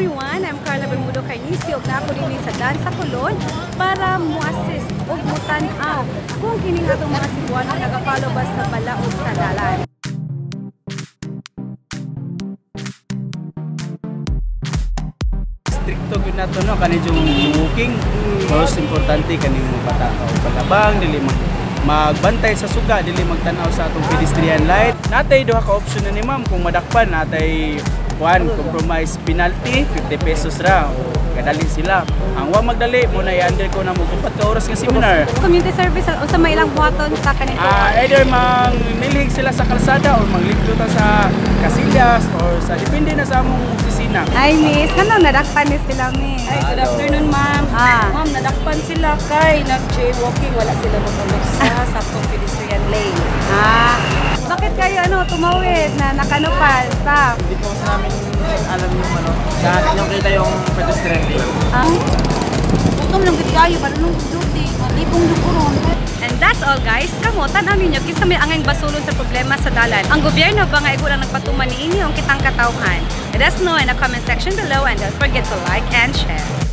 Everyone! I'm Carla Bermudo Carnicio ug naa ko dinhi sa Dansa Colon para mo-assist ug motan-aw kung kining atong mga Cebuano nagafollow ba sa balaod sa dalan. Stricto gyud nato, no, kani yung walking. Most importante kaning bata o palabang dili magbantay sa suga, dili magtan-aw sa atong pedestrian light. Natay duha ka option na ni ma'am kung madakpan, natay kuan, compromise penalty, 50 pesos ra o kadali sila. Ang wa magdali mo na i-under ko na mo 4 ka oras nga seminar. Community service, unsa may ilang buhaton sa kaning Either mang nilhig sila sa kalsada or manglimpyo ta sa Casillas or sa depende na sa among opisina. Ay, miss, kanang nadakpan ni sila, miss? Ay, good afternoon, ma'am. Ah. Ma'am, nadakpan sila kay nag-jaywalking, wala sila matulog sa saktong pedestrian lane. Ah, bakit kayo ano tumawid na nakano pa, stop? Hindi po kasi namin alam yung ano, sa yung kita yung pedestrian lane. Ah. Gutom lang gid kayo, nung duty, malibong dukuron. And that's all, guys. Kamo, tan-aw ninyo kinsa may angay basulon sa problema sa dalan. Ang gobyerno ba nga igo lang nagpatuman niini ang kitang katawhan? Let us know in the comment section below and don't forget to like and share.